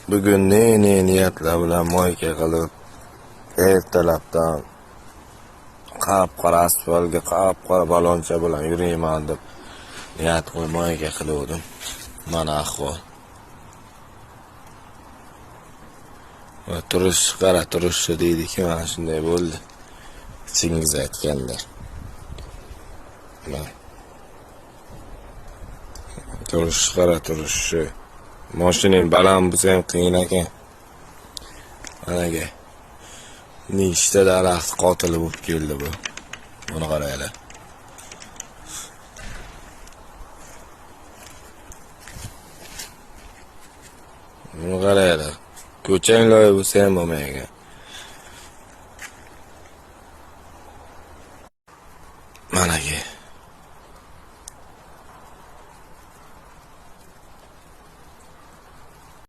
Bugun ne niyatlar bilan moyka qilib, ertalabdan qop-qora asfaltga qop-qora baloncha bilan yurayman deb niyat qilib moyka qiluvdim. Mana ahvol. Va turish qara turishi deydiki, mana shunday bo'ldi. Chingiz aytganlar. Mana. Turish qara turishi. Mashinang baland bo'lsa ham qiyin ekan. Managa. Nechta daraxt qotili bo'lib keldi bu. Buni qaranglar. Buni qaranglar. Ko'chang loy bo'lsa ham bo'lmaygan. Managa.